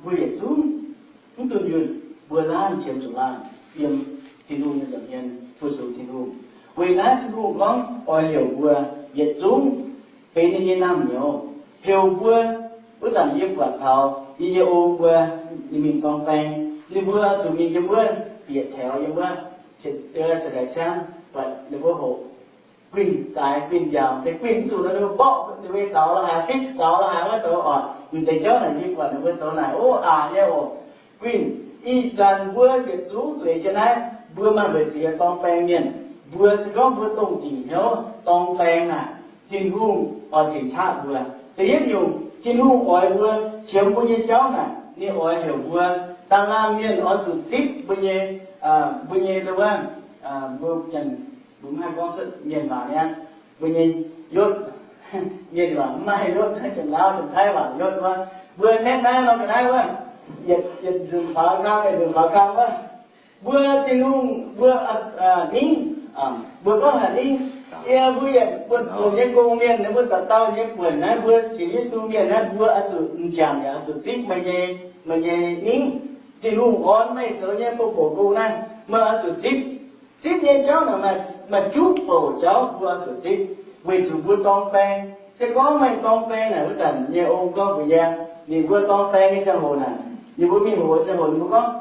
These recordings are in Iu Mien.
mbuo yietc zungv mv dunh yunh, mbuo laanh qiemx zuqc laanh yiem Tin-Hungh nyei nza'hmien fu-sux Tin-Hungh. Weic naaiv Tin-Hungh gorngv oix heuc mbuo yietc zungv benx ninh nyei naamh nyouz, heuc mbuo. Wuov zanc yie buatc taux yie nyei ong mbuo, ninh mingh dorng baeng, ninh mbuo zuqc mingh yiem wuov bieqc taux yiem wuov cetv-, cetv-, laengz ciangv buatc ninh mbuo hoqc guinh zaaix guinh mbiaauc, deix guinh mv zuqc nor, ninh mbuo mborqv ninh mbuo zaux la'haaix, fitv zaux la'haaix wuov zoux orqc. M'deix jauv naaic yie buatc ninh mbuo zoux naaic, ov, aqc nyei oc. Guinh, ih zanc mbuo yietc zungv zueiz jienv naaiv, mbuo maaih mbu'ziex dorng baeng mienh. Mbuo se gorngv mbuo dongh dingc hnyouv dorng baeng naaic, Tin-Hungh oix tengx qaqv mbuo. Da'yietv nyungc, Tin-Hungh oix mbuo qiemx mbuo nyei jauv naaic, ninh oix heuc mbuo da'laanh mienh oix zuqc zipv mbuo nyei, mbuo nyei wuov, mbuo, mbuo mv haih gorngv cuotv mienh waac niaa, mbuo nyei yotv. Mienh waac mv maaih yotv, Janx-Laauv Janx-Taiv waac yotv wuov. Mbuo metv naaiv nor ga'naaiv wuov, yietc, yietc nzunc faaux kang, yietc nzunc faaux kang wuov. Mbuo Tin-Hungh, mbuo, ningv, mbuo gorngv haic ningv. Yie mbuo yietc buonv-buonc nyei gong mienh, mbuo dauh dauh nyei buonc naaiv, mbuo sienx Yesu mienh naaiv, mbuo oix zuqc m'jangc yaac oix zuqc zipv meih nyei, meih nyei ningv. Tin-Hungh orn meih zoux nyei bouh bouc gong naaiv, meih oix zuqc zipv. Zipv nyei jauv naaic maaih, maaih juqv bouc jauv mbuo oix zuqc zipv, weic zuqc mbuo dorng baeng. Se gorngv meih dorng baeng naaic, wuov zanc nyei ong gorngv mbuox yie, ninh mbuo dorng baeng nyei ziangh hoc naaic, ninh mbuo mingh hoqc ziangh hoc ninh mbuo gorngv,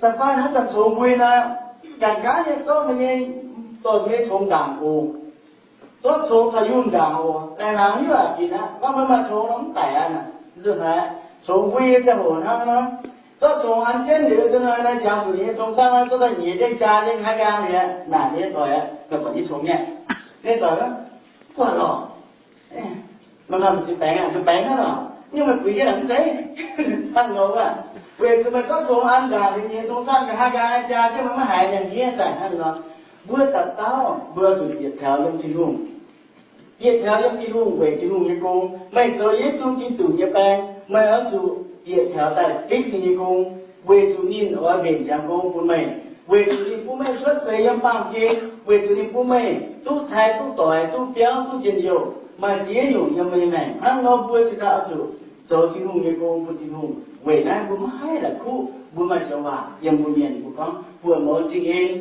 Sa'faatv haaix zanc congx mbui nor, ganh gaav nyei zorqv meih nyei, dorh meih nyei congx ndaangc oc. Zorqv congx caux yunh ndaangc oc. Daaih hnaangx hiuv aqc ginc aqv, gorngv meih maaih congx nor mv daic aqv. Congx mbui nyei ziangh hoc hnangv nor, zorqv congx an jienv liuz, ziouc nor, nor jangx zuqc ninh nyei cong-sangv nor, zorqv daaih nyiex jienv jaa jienv haaix nqaang liuz, naaic ninh nyei doic aqv, buatc nyei congx nyei, ninh doic, Buatc lorqc, meih maaih mbu'ziex baengx aqv, mbuo baengx hnangv lorqc, nyungc meih buix jienv mv zeiz? Hnangv nor wuov, weic zuqc meih zorqv congx an ndaangc liuz, ninh nyei cong-sangv haaix nqaang jaa jienv, meih maiv haiz nyanc hniev daaih hnangv nor. Mbuo dauh dauh mbuo zuqc bieqc taux yiem Tin-Hungh. Bieqc taux yiem Tin-Hungh weic Tin-Hungh nyei gong. Meih zoux Yesu Giduc nyei baeng, meih oix zuqc bieqc taux daaih zipv ninh nyei gong, weic zuqc ninh oix mbenc ziangx gong bun meih, weic zuqc ninh bun meih cuotv seix yiem baamh gen, weic zuqc ninh bun meih duqv cai duqv doix duqv biauv duqv njien-youh, maaih ziex nyungc yiem meih nyei maengc. Hnangv nor mbuo cingx daaih oix zuqc zoux Tin-Hungh nyei gong bun Tin-Hungh. Weic naaiv mbuo maiv haih la'kuqv mbuo maaih joux waac yiem mbuo mienh, mbuo gorngv mbuo mouz zingh en.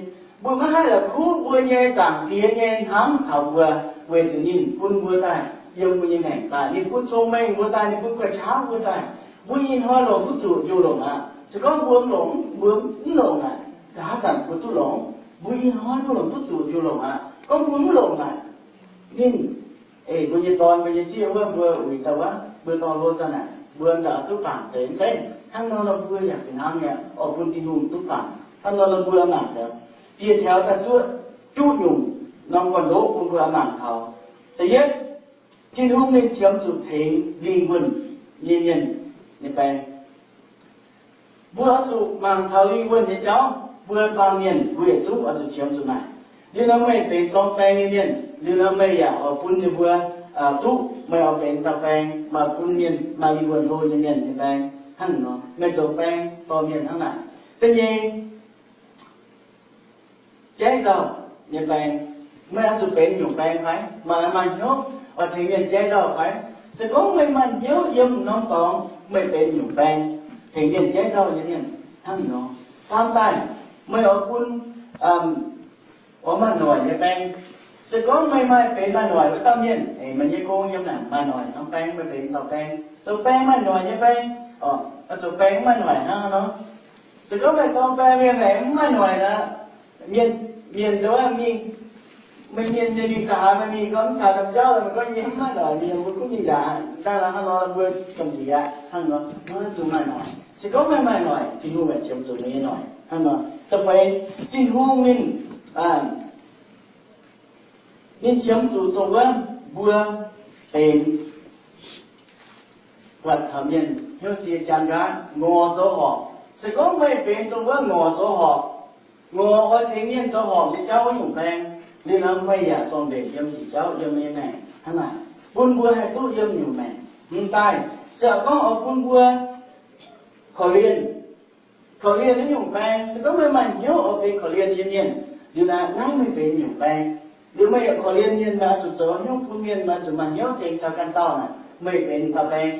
Mbuo maiv haih la'kuqv mbuo nyei Zaangc Diex nyei hnamv taux mbuo, weic zuqc ninh bun mbuo daaih yiem mbuo nyei maengc daaih, ninh bun cong-mengh mbuo daaih, ninh bun guai-qaqv mbuo daaih. Mbuo ih hnoi longc duqv zuqc njoux longc aqv. Se gorngv mbuo mv longc, mbuo mv longc aqv, haaix zanc mbuo duqv longc? Mbuo ih hnoi mbuo longc duqv zuqc njoux longc aqv. Gorngv mbuo mv longc aqv, ninh, ei, mbuo nyei dorn, mbuo nyei sieqv wuov, mbuo uix daaih wuov, mbuo dorh hlo daaih naaic, mbuo daaih duqv bangc deix mv zeiz? Hnangv nor nor mbuo yaac fih hnangv nyei, oix bun Tin-Hungh duqv bangc. Hnangv nor nor mbuo mangc gaax, bieqc taux daaih zuoqv juqv nyungc norm gorn-ndoqv bun mbuo mangc taux. Da'yietv, Tin-Hungh ninh qiemx zuqc tengx lingh wuonh nyei mienh nyei baeng. Mbuo oix zuqc mangc taux lingh wuonh nyei jauv, mbuo baamh mienh mbuo yietc zungv oix zuqc qiemx zuqc naaic. Liuz nor meih benx dorng baeng nyei mienh, liuz nor meih yaac oix bun ninh mbuo duqv meih oix benx dauh baeng, maaih bun mienh, maaih lingh wuonh hlo nyei mienh nyei baeng. Hnangv nor meih zoux baeng dorh mienh hnangv naaic. Da'nyeic, jaiv nzauh nyei baeng. Meih oix zuqc benx nyungc baeng fai? Meih maaih hnyouv oix tengx mienh jaiv nzauh fai? Se gorngv meih maaih hnyouv yiem norm dorngx, meih benx nyungc baeng, tengx mienh jaiv nzauh nyei mienh hnangv nor. Faam daaih, meih oix bun oix maaih noic nyei baeng. Se gorngv meih maaih benx maaih noic wuov dauh mienh, meih nyei gong yiem naaic maaih noic norm baeng, meih benx dauh baeng, zoux baeng maaih noic nyei baeng. Zoux baeng mv maaih noic hnangv nor. Se gorngv meih dorng baeng mienh aengx mv maaih noic aqv, mienh, mienh nduov mingh, meih mienh, mienh mingh zaqc haaix, meih mingh gorngv mv taux domh jauv, meih gorngv nyei mv maaih noic, mienh mbuo gunv mingh ndaangc, daaih la'hnangv nor mbuo domh nziex aqv hnangv nor, mbuo zuqc maaih noic. Se gorngv meih maaih noic, Tin-Hungh yaac qiemx zuqc meih nyei noic hnangv nor. Da'feix, Tin-Hungh ninh, ninh qiemx zuqc dongh wuov mbuo benx buatc taux mienh hnyouv sie jaan nqaatv, ngorc zoux horpc. Se gorngv meih benx dongh wuov ngorc zoux horpc, ngorc oix tengx mienh zoux horpc nyei jauv wuov nyungc baeng, liuz nor meih yaac zorng-mbenc yiem diuc jauv yiem meih nyei maengc hnangv naaic, bun mbuo haih duqv yiem nyungc maengc. Mv daaih, se gorngv oix bun mbuo korv-lienh, korv-lienh naaiv nyungc baeng. Se gorngv meih maaih hnyouv oix benx korv-lienh nyei mienh, liuz naaiv, naaiv meih benx nyungc baeng. Liuz meih yaac korv-lienh mienh, meih oix zuqc zoux hnyouv bun mienh, meih oix zuqc maaih hnyouv tengx taux ganh dauh naaic, meih benx dauh baeng.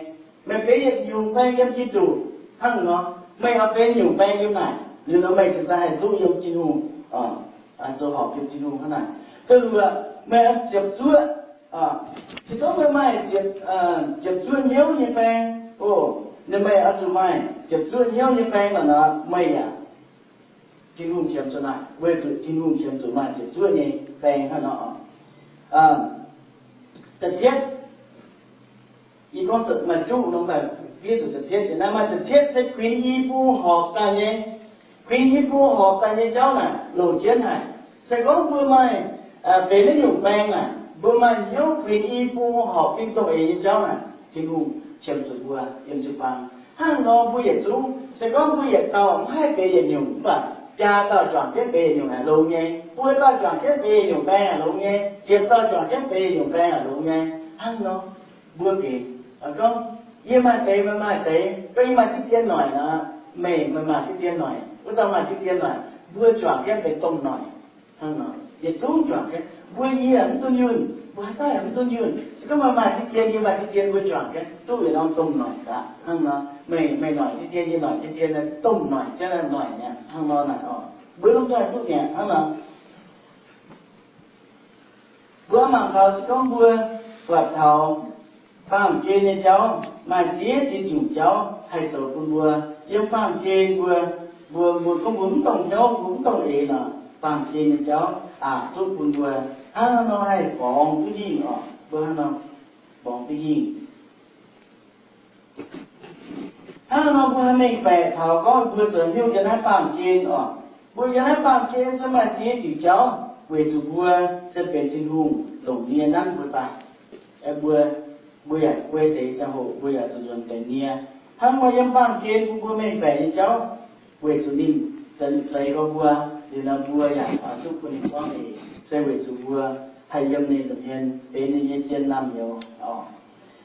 Meih benx yietc nyungc baeng yiem Giduc. Hnangv nor, meih oix benx nyungc baeng yiem naaic, liuz nor meih cingx daaih haih duqv yiem Tin-Hungh, zoux horpc yiem Tin-Hungh hnangv naaic. Da'luoqc, meih ziepc zuoqv, se gorngv meih maaih ziepc zuoqv hnyouv nyei baeng, o, meih oix zuqc maaih ziepc zuoqv hnyouv nyei baeng lorqc nor, meih yaac Tin-Hungh qiemx zuqc naaic, weic zuqc Tin-Hungh qiemx zuqc maaih ziepc zuoqv nyei baeng hnangv nor. Da'cietv, yie gorngv maaih juqv nor, maaih fiev zuqc da'cietv. Naaiv maaih da'cietv se kuinx i bung horpc daaih nyei. Kuinx i bung horpc daaih nyei jauv naaic longc jienv haic. Se gorngv mbuo maaih benx naaiv nyungc baeng naaic, mbuo maaih hnyouv kuinx i bung horpc fim dongh eix nyei jauv naaic, Tin-Hungh qiemx zuqc mbuo yiem jiu-baang. Hnangv nor mbuo yietc zungv, se gorngv mbuo yietc dauh mv haih benx yietc nyungc, mv baac biaa dauh juangc jienv benx yietc nyungc naaic longx nyei. Buo dauh juangc jienv benx yietc nyungc baeng naaic longx nyei. Ziepc dauh juangc jienv benx yietc nyungc baeng naaic longx nyei. Hnangv nor mbuo benx, gorngv yie maaih deix, meih maaih deix, gorngv yie maaih diqv dien noic nor, meih, meih maaih diqv dien noic, wuov dauh maaih diqv dien noic, mbuo juangc jienv benx domh noic. Hnangv nor yietc zungv juangc jienv, mbuo yie mv dunh yunh, mbuo haaix dauh yaac mv dunh yunh. Se gorngv meih maaih diqv dien, yie maaih diqv dien, mbuo juangc jienv duqv yietc norm domh noic aqv. Hnangv nor, meih, meih noic diqv dien, yie noic diqv dien, domh noic jienv noic mi'aqv. Hnangv nor naaic oc, mbuo lomh nzoih duqv mi'aqv. Hnangv nor mbuo mangc taux se gorngv mbuo buatc taux baamh gen nyei jauv, maaih ziex ziex nyungc jauv haih zoux bun mbuo. Yiem baamh gen mbuo, mbuo, mbuo gorngv mbuo mv dongh hnyouv, mbuo mv dongh eix nor, baamh gen nyei jauv aqc duqv bun mbuo hnangv nor haih borngz duqv hingh oc. Mbuo hnangv nor borngz duqv hingh. Hnangv nor mbuo haih mengh baeqc taux gorngv mbuo zoux hnyouv yiem naaiv baamh gen oc. Mbuo yiem naaiv baamh gen se maaih ziex diuc jauv weic zuqc mbuo se benx Tin-Hungh longc nie nanv mbuo daaih. Mbuo, mbuo yaac guei seix ziangh hoc mbuo yaac zuqc nzuonx benx nie. Hnangv nor yiem baamh gen bun mbuo mengh baeqc nyei jauv, weic zuqc ninh zeix, zeix gorx mbuo, liuz nor mbuo yaac oix duqv bun ninh buangv eix, se weic zuqc mbuo haih yiem ninh nza'hmien benx ninh nyei zien naamh nyouz oc.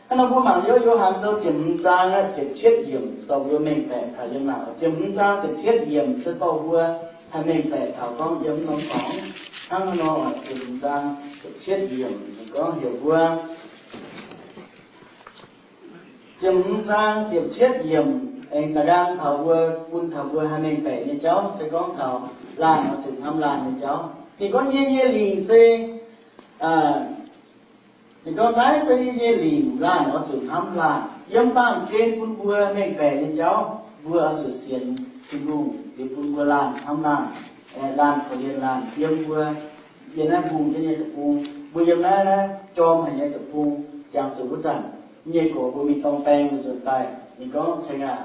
Hnangv nor mbuo mangc Yo, Yo^han Sou ziepc hmz zaang ziepc cietv yiemc dorh mbuo mengh baeqc taux yiem naaic. Ziepc hmz zaang ziepc cietv yiemc se dorh mbuo haih mengh baeqc taux gorngv yiem norm dorngx. Hnangv nor ziepc hmz zaang ziepc cietv yiemc gorngv heuc mbuo, ziepc hmz zaang ziepc cietv yiemc aengx da'nqaang taux mbuo, bun taux mbuo haih mengh baeqc nyei jauv se gorngv taux laanh oix zuqc hnamv laanh nyei jauv. Ninh gorngv, Yie nyei lingc se, ninh gorngv, Naaiv se yie nyei lingc, laanh oix zuqc hnamv laanh. Yiem baamh gen bun mbuo mengh baeqc nyei jauv, mbuo oix zuqc sienx Tin-Hungh liuz bun mbuo laanh hnamv laanh, laanh korv-lienh laanh. Yiem mbuo, yiem naaiv mbungh jienv nyei deic-bung, mbuo yiem naaiv, naaiv jorm haic nyei deic-bung, jangx zuqc wuov zanc nyei gox mbuo mingh dorng baeng mbuo nzuonx daaih. Ninh gorngv, Ceng aac,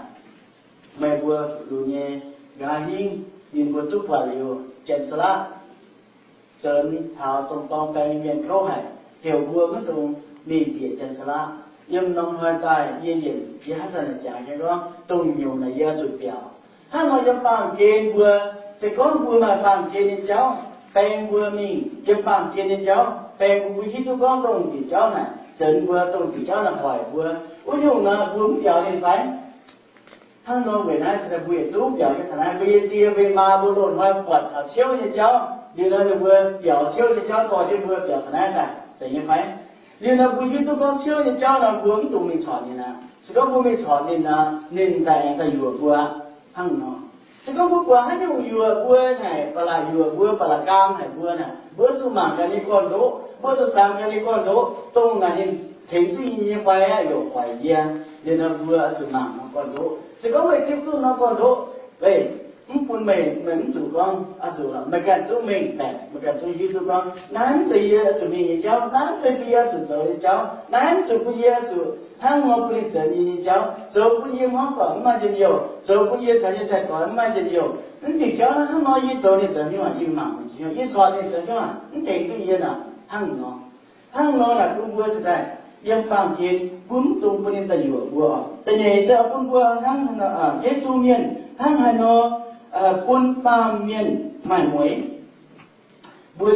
meih mbuo lunx nyei nqa'haav hingv ninh mbuo duqv buatc liuz Janx-Saalaqv zoux taux dongh dorng baeng nyei mienh kouv haic, heuc mbuo maiv dungx mingh bieqc Janx-Saalaqv. Yiem norm hnoi daaih yie yienc, yie hnangv zanc naaic jangx jienv gorngv dongh nyouz naaic yie oix zuqc biaux. Hnangv nor yiem baamh gen mbuo, se gorngv mbuo maaih baamh gen nyei jauv baeng mbuo mingh, yiem baamh gen nyei jauv baeng mbuo, mbuo hiuv duqv gorngv dongh diuc jauv naaic zenx mbuo, dongh diuc jauv naaic hoic mbuo, wuov nyungc nor mbuo mv biaux ninh fai? Hnangv nor weic naaiv se daaih mbuo yietc zungv biaux jienv taux naaiv. Mbuo nyei die mbuo nyei maa mbuo loz-hnoi buatc taux ciouv nyei jauv, liuz nor ninh mbuo biaux ciouv nyei jauv dorh jienv mbuo biaux taux naaiv daaih, zeiz nyei fai? Liuz nor mbuo hiuv duqv gorngv ciouv nyei jauv nor mbuo mv dungx mingh corc ninh aqv. Se gorngv mbuo mingh corc ninh nor, ninh daaih aengx daaih yuoqc mbuo aqv. Hnangv nor, se gorngv mbuo buatc haaix nyungc yuoqc mbuo naaic, ba'laqc yuoqc mbuo, ba'laqc gaam haic mbuo naaic, mbuo zuqc mangc gaax ninh gorn-ndoqv, mbuo zuqc samx gaax ninh gorn-ndoqv, dongh naaic ninh tengx duqv yie nyei fai aqv, yaac hoic yie. Liuz nor mbuo zuqc mangc nor gorn-ndoqv. Se gorngv meih zipv duqv nor gorn-ndoqv, mv bun meih, meih mv zuqc gorngv, oix zuqc, meih ganh zungv mengh baeqc, meih ganh zungv hiuv duqv gorngv, naaiv mv zeiz yie oix zuqc mingh nyei jauv, naaiv mv zeiz yie oix zuqc zoux nyei jauv, naaiv mv zuqc bun yie oix zuqc hnangv nor bun ninh zoux yie nyei jauv, zoux bun yie hmuangv doic mv maaih njien-youh, zoux bun yie caux yie cai-doix mv maaih njien-youh. Mv diuc jauv naaiv hnangv nor yie zoux ninh zoux nyungc, yie mangc ninh zoux nyungc, yie corc ninh zoux nyungc, mv tengx duqv yie naaic, hnangv nor. Hnangv nor naaic bun mbuo cingx daaih yiem baamh gen, mbuo mv dungx bun ninh daaih yuoqc mbuo oc. Da'nyeic se oix bun mbuo hnangv Yesu mienh hnangv haaix nor bun baamh mienh maaih mueiz. Mbuo